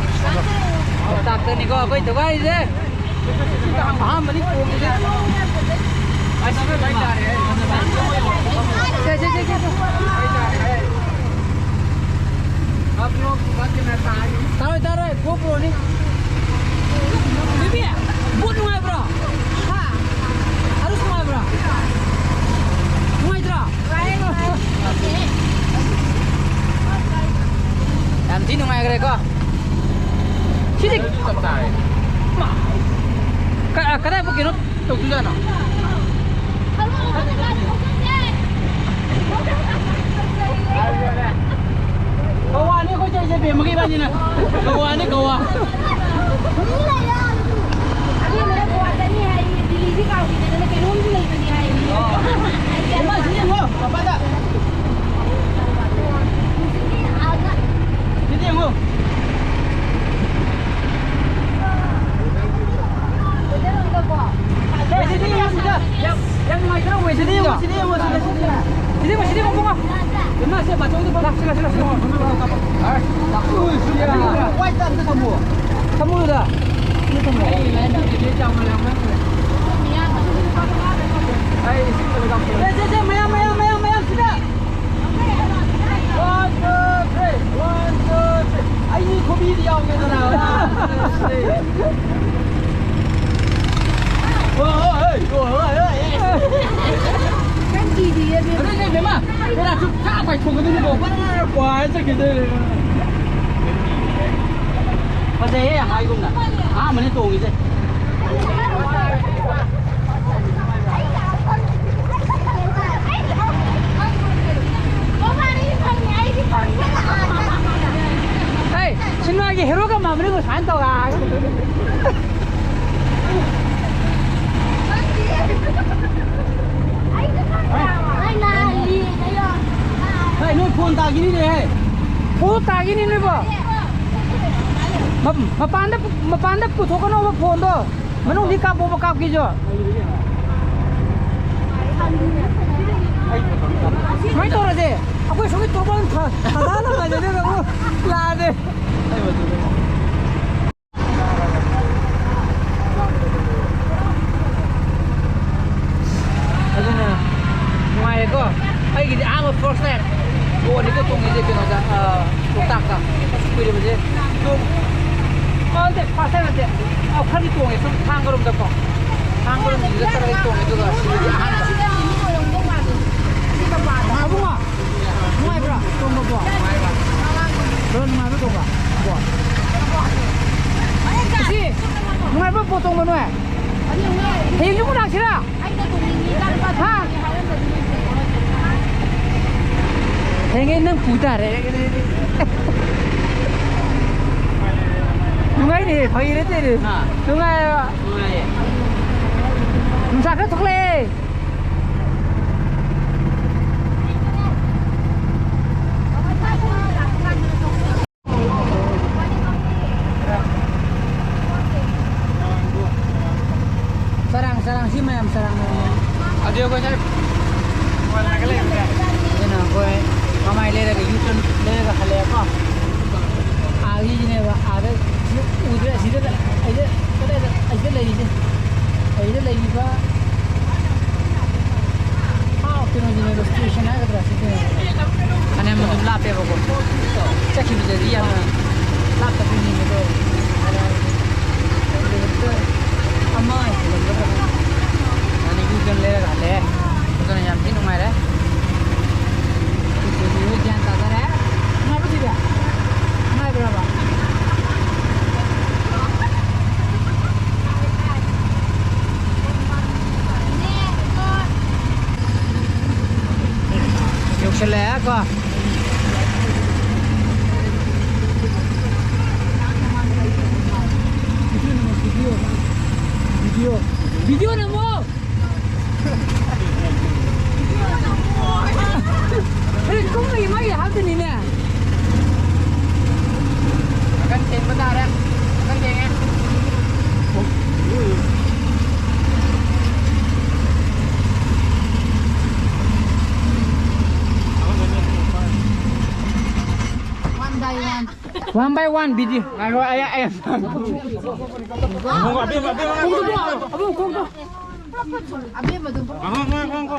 ꯂꯣꯛꯇꯥꯛꯇꯅꯤꯀꯣ ꯑꯩꯈꯣꯏ ꯊꯨꯒꯥꯏꯔꯤꯁꯦ꯫ ꯑꯍꯥꯟꯕꯅꯤ ꯇꯣꯡꯉꯤꯁꯦ꯫ ꯁꯦ, ꯁꯦ, ꯁꯦ, ꯁꯦ, ꯁꯦ꯫ ꯇꯥꯔꯣꯏ, ꯇꯥꯔꯣꯏ, GoPro ꯅꯤ꯫ ꯕꯦꯕꯤ, ꯕꯣꯠ ꯅꯨꯡꯉꯥꯏꯕ꯭ꯔꯣ? ꯍꯥ? ꯑꯗꯨ ꯅꯨꯡꯉꯥꯏꯕ꯭ꯔꯣ? ꯅꯨꯡꯉꯥꯏꯇ꯭ꯔꯣ? ꯌꯥꯝ ꯊꯤ ꯅꯨꯡꯉꯥꯏꯈ꯭ꯔꯦꯀꯣ꯫ ꯁꯤꯗꯤ ꯆꯞ ꯆꯥꯔꯦ꯫ ꯃꯥ꯫ ꯀ-, ꯀꯗꯥꯏ ꯀꯩꯅꯣ ꯇꯧꯗꯣꯏꯖꯥꯠꯅꯣ? ꯒꯋꯥꯅꯤ ꯑꯩꯈꯣꯏ ꯆꯠꯂꯤꯁꯦ, ꯕꯦꯝꯃꯒ ꯏꯕꯥꯅꯤꯅ꯫ ꯒꯋꯥꯅꯤ, ꯒꯋꯥ꯫ ꯑꯕꯦꯝꯃꯅ ꯒꯋꯥ ꯆꯠꯅꯤ ꯍꯥꯏꯌꯦ, ꯗꯤꯜꯂꯤꯗꯤ ꯀꯥꯎꯈꯤꯗꯅ ꯀꯩꯅꯣꯝꯁꯨ ꯂꯩꯕꯅꯤ ꯍꯥꯏꯌꯦ꯫ ꯏꯃꯥ, ꯁꯤꯗ ꯌꯦꯡꯉꯣ, ꯄꯄꯥꯗ꯫ ꯁꯤꯗ ꯌꯦꯡꯉꯣ꯫ ꯁꯤꯗ ꯌꯦꯡꯉꯣ, ꯁꯤꯗ꯫ ꯌꯥꯝ, ꯌꯥꯝ ꯅꯨꯡꯉꯥꯏꯇ꯭ꯔꯣ ꯋꯦꯗꯔꯁꯤꯗ? ꯁꯤꯗ ꯌꯦꯡꯉꯣ, ꯁꯤꯗ ꯌꯦꯡꯉꯣ, ꯁꯤꯗ, ꯁꯤꯗ꯫ ꯁꯤꯗ ꯌꯦꯡꯉꯣ, ꯁꯤꯗ ꯌꯦꯡꯉꯣ, ꯏꯕꯨꯡꯉꯣ꯫ ꯏꯃꯥ, ꯁꯤ ꯕꯥꯆꯧꯗꯣ ꯐꯣꯟ ꯂꯥꯛꯁꯤꯜꯂꯣ, ꯁꯤꯜꯂꯣ, ꯁꯤꯜꯂꯣ꯫ ꯋꯥꯏꯠꯇ ꯑꯝꯇ ꯊꯝꯃꯣ꯫ ꯊꯝꯃꯣꯗ꯫ ꯁꯤꯗ ꯊꯝꯃꯣ꯫ ꯑꯩ ꯏꯁꯤꯡꯗ ꯂꯩꯕꯥꯛ ꯁꯦ, ꯁꯦ, ꯁꯦ, ꯃꯌꯥꯝ, ꯃꯌꯥꯝ, ꯃꯌꯥꯝ, ꯃꯌꯥꯝ, ꯁꯤꯗ꯫ One, two, three. One, two, three. ꯑꯩꯒꯤ ꯈꯨꯕꯤꯗꯤ ꯌꯥꯎꯒꯦꯗꯅ꯫ One, two, three. ꯍꯣꯏ, ꯍꯣꯏ, ꯍꯣꯏ, ꯍꯣꯏ, ꯍꯣꯏ, ꯍꯣꯏ꯫ ꯅꯪ ꯀꯤꯗꯤꯌꯦ, ꯕꯦꯝꯃ꯫ ꯑꯗꯨꯅꯦ, ꯕꯦꯝꯃ, ꯕꯦꯔꯥ ꯁꯨꯛ ꯊꯥ ꯄꯥꯏꯊꯣꯛꯀꯗꯣꯏꯅꯤꯀꯣ꯫ ꯕꯔ ꯄꯥꯏꯔ ꯆꯠꯈꯤꯗꯣꯏꯅꯦ꯫ ꯐꯖꯩꯍꯦ, ꯍꯥꯏꯒꯨꯝꯅ꯫ ꯑꯍꯥꯟꯕꯅꯦ ꯇꯣꯡꯉꯤꯁꯦ꯫ ꯍꯩ, ꯁꯤꯅꯦꯃꯥꯒꯤ ꯍꯦꯔꯣꯒ ꯃꯥꯟꯕꯅꯤꯀꯣ ꯁꯨꯃꯥꯏꯅ ꯇꯧꯔ꯫ ꯍꯩ, ꯅꯣꯏ ꯐꯣꯟ ꯇꯥꯈꯤꯅꯤꯅꯦ, ꯍꯩ꯫ ꯐꯣꯟ ꯇꯥꯈꯤꯅꯤ ꯅꯣꯏꯕꯣ꯫ ꯃ-, ꯃꯄꯥꯟꯗ, ꯃꯄꯥꯟꯗ ꯄꯨꯊꯣꯛꯀꯅꯣꯕ ꯐꯣꯟꯗꯣ꯫ ꯃꯅꯨꯡꯗꯤ ꯀꯥꯞꯄꯣꯕ, ꯀꯥꯞꯀꯦꯁꯨ꯫ ꯁꯨꯃꯥꯏꯅ ꯇꯧꯔꯁꯦ꯫ ꯑꯩꯈꯣꯏ ꯁꯣꯝꯒꯤ ꯇꯣꯔꯕꯥꯟ ꯊꯥ-, ꯊꯥꯗꯥꯅ ꯉꯥꯏꯖꯗꯣꯏꯕ ꯑꯃꯨꯛ ꯂꯥꯛꯑꯗꯤ꯫ ꯑꯗꯨꯅ ꯅꯨꯡꯉꯥꯏꯔꯦꯀꯣ꯫ ꯑꯩꯒꯤꯗꯤ ꯑꯍꯥꯟꯕ first time꯫ ꯀꯣꯟꯅꯤꯀꯣ ꯇꯣꯡꯉꯤꯁꯦ ꯀꯩꯅꯣꯗ, ꯑ, ꯂꯣꯛꯇꯥꯛꯇ꯫ ꯀꯨꯏꯔꯕꯁꯦ꯫ ꯑꯗꯨꯝ, ꯑ, ꯅꯠꯇꯦ, first time ꯅꯠꯇꯦ꯫ ꯑ, ꯈꯔꯗꯤ ꯇꯣꯡꯉꯦ, ꯁꯨꯝ ꯊꯥꯡꯒꯔꯣꯝꯗꯀꯣ꯫ ꯊꯥꯡꯒꯔꯣꯝꯗ ꯆꯠꯂꯒ ꯇꯣꯡꯉꯦ, ꯑꯗꯨꯒ ꯁꯤꯗꯤ ꯑꯍꯥꯟꯕ꯫ ꯑꯕꯨꯡꯉꯣ, ꯅꯨꯡꯉꯥꯏꯕ꯭ꯔꯥ ꯇꯣꯡꯕꯕꯣ? ꯕ꯭ꯔꯣ, ꯅꯨꯡꯉꯥꯏꯕ꯭ꯔꯥ ꯇꯣꯡꯕ? ꯕꯣ꯫ ꯑꯁꯤ, ꯅꯨꯡꯉꯥꯏꯕ꯭ꯔꯥ ꯕꯣ ꯇꯣꯡꯕ ꯅꯣꯏ? ꯍꯌꯦꯡꯁꯨ ꯑꯃꯨꯛ ꯂꯥꯛꯁꯤꯔꯥ? ꯍꯥ? ꯍꯌꯦꯡ ꯑꯩ ꯅꯪ ꯄꯨ ꯇꯥꯔꯦ꯫ ꯅꯨꯡꯉꯥꯏꯅꯦ, ꯐꯩꯔꯦ ꯇꯦꯔꯦ꯫ ꯍꯥ? ꯅꯨꯡꯉꯥꯏꯕ꯫ ꯅꯨꯡꯉꯥꯏꯌꯦ꯫ ꯅꯨꯡꯁꯥ ꯈꯔ ꯊꯣꯛꯂꯛꯑꯦ꯫ ꯆꯔꯥꯡ, ꯆꯔꯥꯡ, ꯁꯤ ꯃꯌꯥꯝ ꯆꯔꯥꯡ ꯃꯌꯥꯝ꯫ ꯑꯗꯨ ꯑꯩꯈꯣꯏ ꯁ꯭ꯋꯥꯏ ꯋꯥꯜꯂꯒ ꯂꯩꯕꯅꯦ꯫ ꯑꯗꯨꯅ ꯑꯩꯈꯣꯏ ꯃꯃꯥꯏ ꯂꯩꯔꯒ ꯌꯨ ꯇꯔꯟ ꯂꯩꯔꯒ ꯍꯜꯂꯛꯑꯦꯀꯣ꯫ ꯑꯥꯒꯤꯁꯤꯅꯦꯕ, ꯑꯥꯗ ꯁꯤ ꯎꯗ꯭ꯔꯦ, ꯑꯁꯤꯗ, ꯑꯩꯗ, ꯀꯗꯥꯏꯗ, ꯑꯁꯤꯗ ꯂꯩꯔꯤꯁꯦ꯫ ꯑꯩꯗ ꯂꯩꯔꯤꯕ ꯑꯥ, ꯀꯩꯅꯣꯁꯤꯅꯦꯕ, ꯁ꯭ꯇꯦꯁꯟ ꯍꯥꯏꯒꯗ꯭ꯔꯥ, ꯁꯤꯗꯅꯦꯕ꯫ ꯐꯅꯌꯥꯝ ꯑꯗꯨꯝ ꯂꯥꯞꯄꯦꯕꯀꯣ꯫ ꯆꯠꯈꯤꯕꯗꯗꯤ ꯌꯥꯝꯅ ꯂꯥꯞꯇꯕꯣꯏ ꯅꯤꯡꯉꯦ ꯑꯗꯣ, ꯀꯤꯂꯣꯃꯤꯇꯔ ꯑꯃ ꯍꯦꯜꯂꯝꯒꯗ꯭ꯔꯥ? ꯌꯥꯅꯤ, ꯌꯨ ꯇꯔꯟ ꯂꯩꯔꯒ ꯍꯜꯂꯛꯑꯦ꯫ ꯑꯗꯨꯅ ꯌꯥꯝ ꯊꯤ ꯅꯨꯡꯉꯥꯏꯔꯦ꯫ ꯒ꯭ꯌꯥꯟ ꯇꯥꯖꯔꯦ꯫ ꯅꯨꯡꯉꯥꯏꯕ꯭ꯔꯕ? ꯌꯧꯁꯜꯂꯛꯑꯦ ꯀꯣ꯫ Video, video ꯅꯝꯃꯣ꯫ ꯑꯦ, ꯀꯨꯝꯕꯒꯤ ꯃꯥꯒꯤ ꯍꯥꯞꯇꯣꯏꯅꯤꯅꯦ꯫ ꯅꯥꯀꯟ ꯊꯦꯡꯕ ꯇꯥꯔꯦ꯫ ꯅꯥꯀꯟ ꯊꯦꯡꯉꯦ꯫ One by one. One by one, video. ꯉꯥꯏꯈꯣ, ꯑꯩ, ꯑꯩ ꯑꯝꯇ ꯉꯥꯏꯈꯣ, ꯑꯕꯦꯝꯃ, ꯑꯕꯦꯝꯃ, ꯉꯥꯏꯈꯣ꯫ ꯑꯕꯨꯡ, ꯀꯣꯛꯇꯣ꯫ ꯉꯥꯏꯈꯣ, ꯉꯥꯏꯈꯣ, ꯉꯥꯏꯈꯣ꯫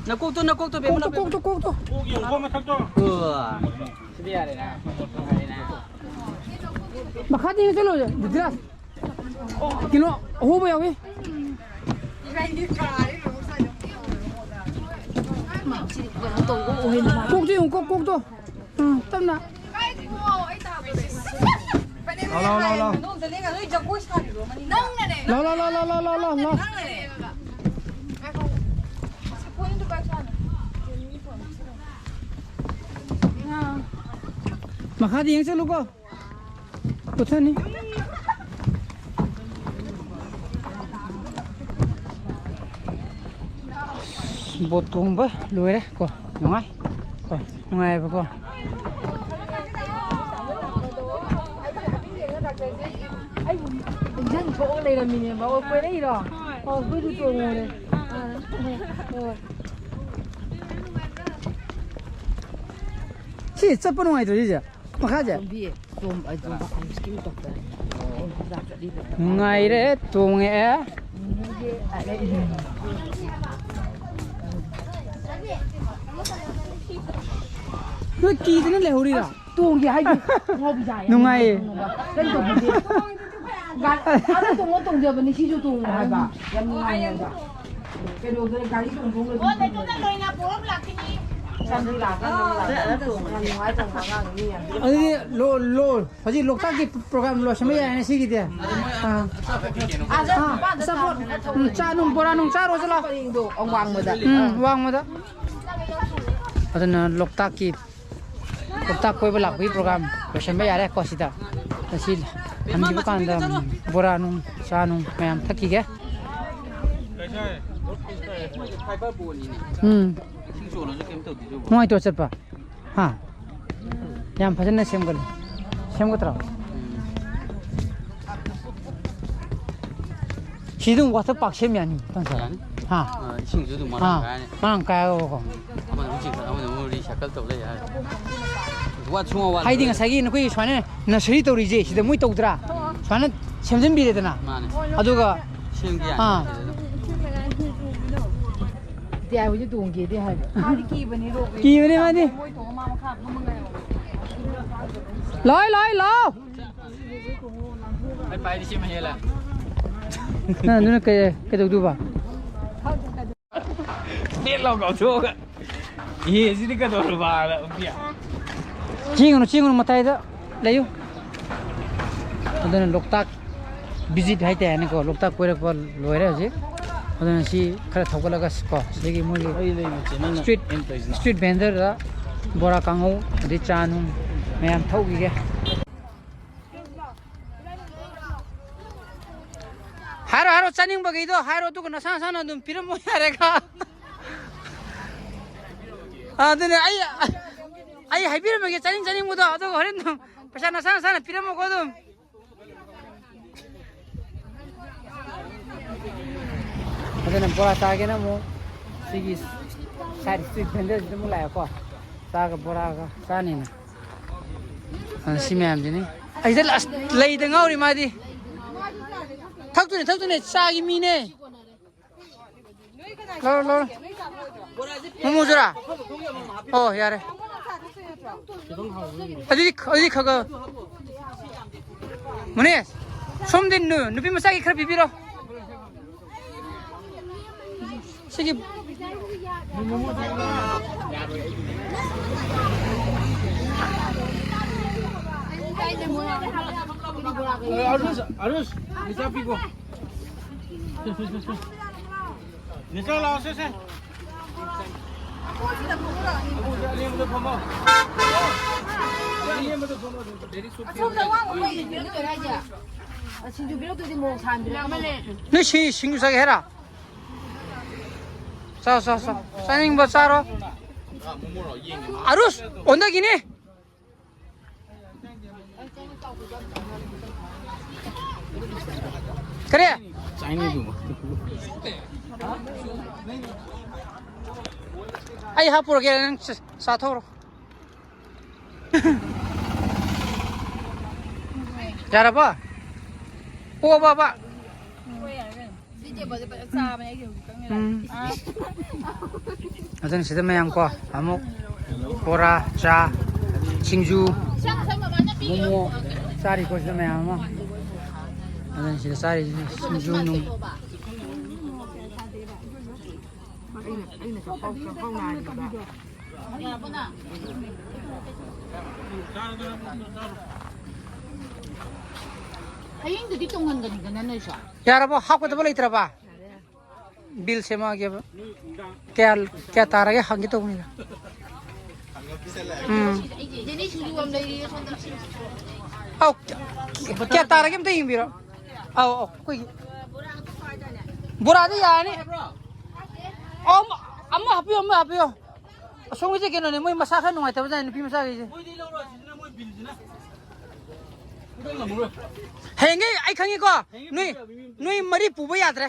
ꯅꯀꯣꯛꯇꯣ, ꯅꯀꯣꯛꯇꯣ, ꯕꯦꯝꯃ, ꯀꯣꯛꯇꯣ, ꯀꯣꯛꯇꯣ, ꯀꯣꯛꯇꯣ꯫ ꯀꯣꯛ ꯌꯦꯡꯉꯨꯀꯣ, ꯃꯊꯛꯇꯣ꯫ ꯎ꯫ ꯁꯤꯗꯤ ꯌꯥꯔꯦꯅꯦ꯫ ꯃꯈꯥꯗ ꯌꯦꯡꯉ ꯆꯠꯂꯣ, ꯕꯤꯗ꯭ꯌꯥꯁ꯫ ꯀꯩꯅꯣ, ꯑꯍꯣꯕ ꯌꯥꯎꯏ꯫ ꯀꯣꯛꯇꯣ ꯌꯦꯡꯉꯨ, ꯀꯣꯛ, ꯀꯣꯛꯇꯣ꯫ ꯎꯝ, ꯇꯞꯅ꯫ ꯂꯥꯎ, ꯂꯥꯎ, ꯂꯥꯎ, ꯂꯥꯎ꯫ ꯂꯥꯎ, ꯂꯥꯎ, ꯂꯥꯎ, ꯂꯥꯎ, ꯂꯥꯎ, ꯂꯥꯎ, ꯂꯥꯎ꯫ ꯃꯈꯥꯗ ꯌꯦꯡ ꯆꯠꯂꯨꯀꯣ꯫ ꯄꯨꯊꯅꯤ꯫ ꯕꯣꯠ ꯇꯣꯡꯕ ꯂꯣꯏꯔꯦ ꯀꯣ꯫ ꯅꯨꯡꯉꯥꯏ ꯀꯣ꯫ ꯅꯨꯡꯉꯥꯏꯕꯀꯣ꯫ ꯏꯟꯖꯟ ꯊꯣꯛꯑ ꯂꯩꯔꯝꯃꯤꯅꯦꯕ꯫ ꯑꯣ, ꯀꯣꯏꯔꯛꯏꯔꯣ? ꯑꯣ, ꯑꯩꯈꯣꯏꯁꯨ ꯇꯣꯡꯉꯨꯔꯦ꯫ ꯑꯥ, ꯍꯣꯏ꯫ ꯁꯤ ꯆꯠꯄ ꯅꯨꯡꯉꯥꯏꯇ꯭ꯔꯣ ꯁꯤꯁꯦ? ꯃꯈꯥꯁꯦ? ꯇꯣꯝꯕꯤ, ꯇꯣꯝ-, ꯑ, ꯇꯣꯝꯕ, ꯑ, ꯁ꯭ꯀꯤꯟ ꯗꯣꯛꯇꯔ꯫ ꯑꯩ ꯍꯤꯗꯥꯛ ꯆꯠꯂꯤꯕ꯫ ꯅꯨꯡꯉꯥꯏꯔꯦ, ꯇꯣꯡꯉꯛꯑꯦ꯫ ꯅꯣꯏ ꯀꯤꯗꯅ ꯂꯩꯍꯧꯔꯤꯔꯣ? ꯇꯣꯡꯒꯦ ꯍꯥꯏꯗꯤ ꯉꯥꯎꯕꯤ ꯌꯥꯏ꯫ ꯅꯨꯡꯉꯥꯏꯌꯦ꯫ ꯀꯩ ꯇꯧꯕꯤꯒꯦ? ꯒꯥ-, ꯑꯥꯗ ꯇꯣꯡꯉꯣ ꯇꯣꯡꯖꯕꯅꯤ, ꯁꯤꯁꯨ ꯇꯣꯡꯉꯣ ꯍꯥꯏꯕ꯫ ꯌꯥꯝ ꯅꯨꯡꯉꯥꯏ ꯍꯥꯏꯕ꯫ ꯀꯩꯅꯣꯗ ꯒꯥꯔꯤ ꯇꯣꯡ ꯊꯣꯡ ꯂꯣꯏ ꯇꯣꯡꯉꯦ꯫ ꯆꯥꯟꯗꯤ ꯂꯥꯛꯀꯥꯟꯗ ꯌꯥꯝ ꯅꯨꯡꯉꯥꯏ ꯇꯧꯕ ꯑꯉꯥꯡ ꯃꯤ ꯌꯥꯝ꯫ ꯑꯗꯨꯗꯤ ꯂꯣ-, ꯂꯣ-, ꯍꯧꯖꯤꯛ ꯂꯣꯛꯇꯥꯛꯀꯤ ꯄ꯭ꯔꯣꯒ꯭ꯔꯥꯝ ꯂꯣꯏꯁꯤꯟꯕ ꯌꯥꯔꯦꯅꯦ ꯁꯤꯒꯤꯗꯤ꯫ ꯑꯥ꯫ ꯑꯆꯥꯄꯣꯠ, ꯎꯝ, ꯆꯥ ꯅꯨꯡ ꯕꯣꯔꯥ ꯅꯨꯡ ꯆꯥꯔꯣ ꯆꯠꯂꯣ꯫ ꯄꯔꯤꯡꯗꯣ ꯑꯋꯥꯡꯕꯗ꯫ ꯎꯝ, ꯋꯥꯡꯃꯗ꯫ ꯑꯗꯨꯅ ꯂꯣꯛꯇꯥꯛꯀꯤ, ꯂꯣꯛꯇꯥꯛ ꯀꯣꯏꯕ ꯂꯥꯛꯄꯒꯤ ꯄ꯭ꯔꯣꯒ꯭ꯔꯥꯝ ꯂꯣꯏꯁꯤꯟꯕ ꯌꯥꯔꯦꯀꯣ ꯁꯤꯗ꯫ ꯉꯁꯤ ꯍꯟꯈꯤꯕ ꯀꯥꯟꯗ ꯕꯣꯔꯥ ꯅꯨꯡ, ꯆꯥ ꯅꯨꯡ ꯃꯌꯥꯝ ꯊꯛꯈꯤꯒꯦ꯫ ꯎꯝ꯫ ꯅꯨꯡꯉꯥꯏꯇ꯭ꯔꯣ ꯆꯠꯄ? ꯍꯥ? ꯌꯥꯝ ꯐꯖꯅ ꯁꯦꯝꯒꯠꯂꯦ꯫ ꯁꯦꯝꯒꯠꯇ꯭ꯔꯣ? ꯁꯤ ꯑꯗꯨꯝ ꯋꯥꯇꯔ ꯄꯥꯔꯛ ꯁꯦꯝ ꯌꯥꯅꯤ, ꯇꯟ ꯁꯥꯔ꯫ ꯌꯥꯅꯤ꯫ ꯍꯥ? ꯑ, ꯏꯁꯤꯡꯁꯨ ꯑꯗꯨꯝ ꯃꯔꯥꯡ ꯑꯥ, ꯀꯥꯏꯔꯅꯤ꯫ ꯃꯔꯥꯡ ꯀꯥꯏꯔꯒꯀꯣ꯫ ꯑꯃꯅ ꯑꯃꯨꯛ ꯆꯤꯡꯈꯠ, ꯑꯃꯅ ꯑꯃꯨꯛ recycle ꯇꯧ ꯂꯩ ꯍꯥꯏꯔꯦ꯫ ꯋꯥꯠ ꯁꯨꯡꯋꯥꯠ ꯋꯥꯠꯂꯣꯏ꯫ ꯍꯥꯏꯗꯤ ꯉꯁꯥꯏꯒꯤ ꯅꯈꯣꯏꯒꯤ ꯁꯨꯃꯥꯏꯅ nursery ꯇꯧꯔꯤꯁꯦ, ꯁꯤꯗ ꯃꯣꯏ ꯇꯧꯗ꯭ꯔꯥ? ꯁꯨꯃꯥꯏꯅ ꯁꯦꯝꯖꯤꯟꯕꯤꯔꯦꯗꯅ꯫ ꯃꯥꯅꯦ꯫ ꯑꯗꯨꯒ ꯁꯦꯝꯒꯦ ꯌꯥꯅꯤ ꯑꯥ꯫ ꯁꯤꯗ ꯑꯗꯨꯝ꯫ ꯏꯇꯤꯌꯥ ꯍꯣꯏꯁꯨ ꯇꯣꯡꯒꯦꯗꯤ ꯍꯥꯏꯕ꯫ ꯃꯥꯗꯤ ꯀꯤꯕꯅꯤ, ꯔꯣꯞ-ꯋꯦ꯫ ꯀꯤꯕꯅꯦ ꯃꯥꯗꯤ꯫ ꯃꯣꯏ ꯇꯣꯡꯉ ꯃꯥ ꯃꯈꯥ ꯐꯝꯃ ꯉꯥꯏꯍꯧꯕ꯫ ꯂꯥꯎ, ꯂꯥꯎ, ꯂꯥꯎ꯫ ꯑꯩ ꯄꯥꯏꯗꯤ ꯁꯤꯃ ꯍꯦꯜꯂꯦ꯫ ꯅꯪ ꯑꯗꯨꯅ ꯀꯩ, ꯀꯩꯗꯧꯗꯣꯏꯕ? ꯅꯦꯠ ꯂꯥꯎ ꯀꯥꯎꯊꯣꯛꯑꯒ꯫ ꯏꯍꯦ, ꯁꯤꯗꯤ ꯀꯩꯗꯧꯔꯕꯅ, ꯎꯄꯤꯌꯥ? ꯆꯦꯟꯒꯅꯨ, ꯆꯦꯟꯒꯅꯨ, ꯃꯇꯥꯏꯗ ꯂꯩꯌꯨ꯫ ꯑꯗꯨꯅ ꯂꯣꯛꯇꯥꯛ visit ꯍꯥꯏꯇꯥꯔꯦꯅꯦꯀꯣ, ꯂꯣꯛꯇꯥꯛ ꯀꯣꯏꯔꯛꯄ ꯂꯣꯏꯔꯦ ꯍꯧꯖꯤꯛ꯫ ꯑꯗꯨꯅ ꯁꯤ ꯈꯔ ꯊꯧꯒꯠꯂꯒ ꯀꯣ, ꯁꯤꯗꯒꯤ ꯃꯣꯏꯒꯤ street, street vendor ꯗ ꯕꯣꯔꯥ, ꯀꯥꯡꯍꯧ, ꯑꯗꯩ ꯆꯥ ꯅꯨꯡ, ꯃꯌꯥꯝ ꯊꯧꯈꯤꯒꯦ꯫ ꯍꯥꯏꯔꯣ, ꯍꯥꯏꯔꯣ, ꯆꯥꯅꯤꯡꯕꯈꯩꯗꯣ ꯍꯥꯏꯔꯣ, ꯑꯗꯨꯒ ꯅꯁꯥ ꯅꯁꯥꯅ ꯑꯗꯨꯝ ꯄꯤꯔꯝꯃꯣ ꯌꯥꯔꯦꯒ꯫ ꯑꯗꯨꯅꯦ ꯑꯩ, ꯑꯩ ꯍꯥꯏꯕꯤꯔꯝꯃꯒꯦ ꯆꯥꯅꯤꯡ ꯆꯥꯅꯤꯡꯕꯗꯣ, ꯑꯗꯨꯒ ꯍꯣꯔꯦꯟ ꯑꯗꯨꯝ ꯄꯩꯁꯥ ꯅꯁꯥ ꯅꯁꯥꯅ ꯄꯤꯔꯝꯃꯣꯀꯣ ꯑꯗꯨꯝ꯫ ꯑꯗꯨꯅ ꯕꯣꯔꯥ ꯆꯥꯒꯦꯅ ꯑꯃꯨꯛ ꯁꯤꯒꯤ side street vendor ꯁꯤꯗ ꯑꯃꯨꯛ ꯂꯥꯛꯑꯦꯀꯣ꯫ ꯆꯥꯒ ꯕꯣꯔꯥꯒ ꯆꯥꯅꯤꯅ꯫ ꯑꯗꯨꯅ ꯁꯤ ꯃꯌꯥꯝꯁꯤꯅꯤ꯫ ꯑꯁꯤꯗ ꯑꯁ ꯂꯩꯗ ꯉꯥꯎꯔꯤ ꯃꯥꯗꯤ꯫ ꯊꯛꯇꯣꯏꯅꯦ, ꯊꯛꯇꯣꯏꯅꯦ, ꯆꯥꯒꯤ ꯃꯤꯅꯦ꯫ ꯂꯧꯔꯣ, ꯂꯧꯔꯣ꯫ ꯃꯣꯃꯣꯖꯨꯔꯥ? ꯑꯣ, ꯌꯥꯔꯦ꯫ ꯑꯗꯨꯗꯤ, ꯑꯗꯨꯗꯤ ꯈꯒ꯫ ꯃꯨꯅꯦ, ꯁꯣꯝꯗꯤ ꯅꯨ-, ꯅꯨꯄꯤ ꯃꯆꯥꯒꯤ ꯈꯔ ꯄꯤꯕꯤꯔꯣ꯫ ꯁꯤꯒꯤ ꯑꯔꯨꯁ, ꯑꯔꯨꯁ, ꯅꯤꯆꯥ ꯄꯤꯈꯣ꯫ ꯅꯤꯆꯥ ꯂꯥꯛꯑꯣ, ꯁꯦ, ꯁꯦ꯫ ꯑꯕꯨꯡꯁꯦ ꯑꯅꯦꯝꯕꯗ ꯐꯝꯃꯣ꯫ ꯑꯅꯦꯝꯕꯗ ꯐꯝꯃꯣ꯫ ꯑꯁꯣꯝꯗ ꯑꯋꯥꯡꯕ ꯃꯩꯗꯨꯗꯤ ꯀꯩꯅꯣ ꯍꯥꯏꯁꯦ? ꯁꯤꯡꯖꯨ ꯄꯤꯔꯛꯇꯣꯏꯗꯤ ꯃꯣꯔꯣꯛ ꯁꯥꯍꯟꯕꯤꯔꯛꯑꯣ꯫ ꯅꯣꯏ ꯁꯤ ꯁꯤꯡꯖꯨ ꯆꯥꯒꯦ ꯍꯥꯏꯔꯣ? ꯆꯥꯎ, ꯆꯥꯎ, ꯆꯥꯎ꯫ ꯆꯥꯅꯤꯡꯕ ꯆꯥꯔꯣ꯫ ꯑꯔꯨꯁ, ꯑꯣꯟꯊꯈꯤꯅꯤ꯫ ꯀꯔꯤ? ꯑꯩ ꯍꯥꯞꯄꯨꯔꯒꯦ, ꯅꯪ ꯆ-, ꯆꯥꯊꯣꯛꯎꯔꯣ꯫ ꯌꯥꯔꯕꯣ? ꯑꯣ, ꯕꯥ, ꯕꯥ꯫ ꯎꯝ꯫ ꯑꯗꯨꯅ ꯁꯤꯗ ꯃꯌꯥꯝ ꯀꯣ, ꯑꯃꯨꯛ ꯕꯣꯔꯥ, ꯆꯥ, ꯁꯤꯡꯖꯨ, ꯃꯣꯃꯣ ꯆꯥꯔꯤꯀꯣ ꯁꯤꯗ ꯃꯌꯥꯝ ꯑꯃ꯫ ꯑꯗꯨꯅ ꯁꯤꯗ ꯆꯥꯔꯤꯁꯤ ꯁꯤꯡꯖꯨ ꯅꯨꯡ꯫ ꯍꯌꯦꯡꯗꯨꯗꯤ ꯇꯣꯡꯍꯟꯒꯅꯤꯗꯅ ꯅꯣꯏꯁꯨ꯫ ꯌꯥꯔꯕꯣ? ꯍꯥꯞꯀꯗꯕ ꯂꯩꯇ꯭ꯔꯕ? ꯕꯤꯜ ꯁꯦꯝꯃꯛꯑꯒꯦꯕ꯫ ꯀꯌꯥ, ꯀꯌꯥ ꯇꯥꯔꯒꯦ ꯍꯪꯒꯦ ꯇꯧꯕꯅꯤꯗ꯫ ꯎꯝ꯫ ꯑꯧ, ꯀꯌꯥ ꯇꯥꯔꯒꯦ ꯑꯝꯇ ꯌꯦꯡꯕꯤꯔꯣ꯫ ꯑꯧ, ꯑꯧ, ꯑꯩꯈꯣꯏꯒꯤ ꯕꯣꯔꯥꯗꯤ ꯌꯥꯔꯅꯤ꯫ ꯑꯧ, ꯑꯃ, ꯑꯃ ꯍꯥꯞꯄꯤꯌꯣ, ꯑꯃ ꯍꯥꯞꯄꯤꯌꯣ꯫ ꯑꯁꯣꯝꯒꯤꯁꯦ ꯀꯩꯅꯣꯅꯦ, ꯃꯣꯏ ꯃꯁꯥ ꯈꯔ ꯅꯨꯡꯉꯥꯏꯇꯕꯖꯥꯠꯅꯦ, ꯅꯨꯄꯤ ꯃꯆꯥꯈꯩꯁꯦ꯫ ꯍꯌꯦꯡꯒꯩ ꯑꯩ ꯈꯪꯉꯤꯀꯣ, ꯅꯣꯏ, ꯅꯣꯏ ꯃꯔꯤ ꯄꯨꯕ ꯌꯥꯗ꯭ꯔꯦ꯫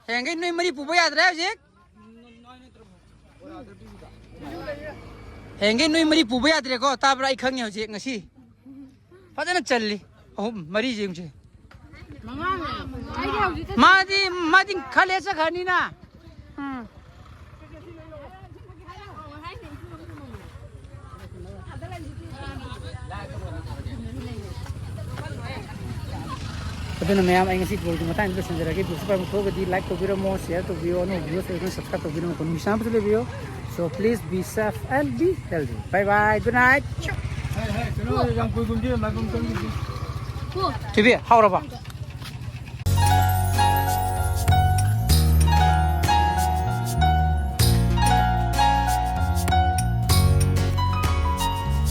ꯍꯌꯦꯡꯒꯩ ꯅꯣꯏ ꯃꯔꯤ ꯄꯨꯕ ꯌꯥꯗ꯭ꯔꯦ ꯍꯧꯖꯤꯛ꯫ ꯍꯌꯦꯡꯒꯩ ꯅꯣꯏ ꯃꯔꯤ ꯄꯨꯕ ꯌꯥꯗ꯭ꯔꯦꯀꯣ, ꯇꯥꯕ꯭ꯔꯥ? ꯑꯩ ꯈꯪꯉꯦ ꯍꯧꯖꯤꯛ, ꯉꯁꯤ ꯐꯖꯅ ꯆꯜꯂꯤ꯫ ꯑꯍꯨꯝ, ꯃꯔꯤꯁꯦ ꯌꯦꯡꯉꯨꯁꯦ꯫ ꯃꯥꯗꯤ, ꯃꯥꯗꯤ ꯈꯔ ꯂꯩꯔ ꯆꯠꯈ꯭ꯔꯅꯤꯅ꯫ ꯎꯝ꯫ ꯑꯗꯨꯅ ꯃꯌꯥꯝ, ꯑꯩ ꯉꯁꯤ vlogꯒꯤ ꯃꯇꯥꯡꯗ ꯂꯣꯏꯁꯤꯟꯖꯔꯒꯦ꯫ Vlogꯁꯤ ꯄꯥꯝꯕ ꯊꯣꯛꯑꯒꯗꯤ like ꯇꯧꯕꯤꯔꯝꯃꯣ, share ꯇꯧꯕꯤꯌꯣ, ꯑꯅꯧꯕ viewers ꯑꯣꯏꯔꯒꯅ subscribe ꯇꯧꯕꯤꯔꯝꯃꯣ꯫ ꯅꯨꯃꯤꯠ ꯁꯥꯡꯕꯁꯨ ꯂꯩꯕꯤꯌꯣ꯫ So please be safe and be healthy. Bye bye. Good night. ꯊꯣꯏꯕꯤ, ꯍꯥꯎꯔꯕ?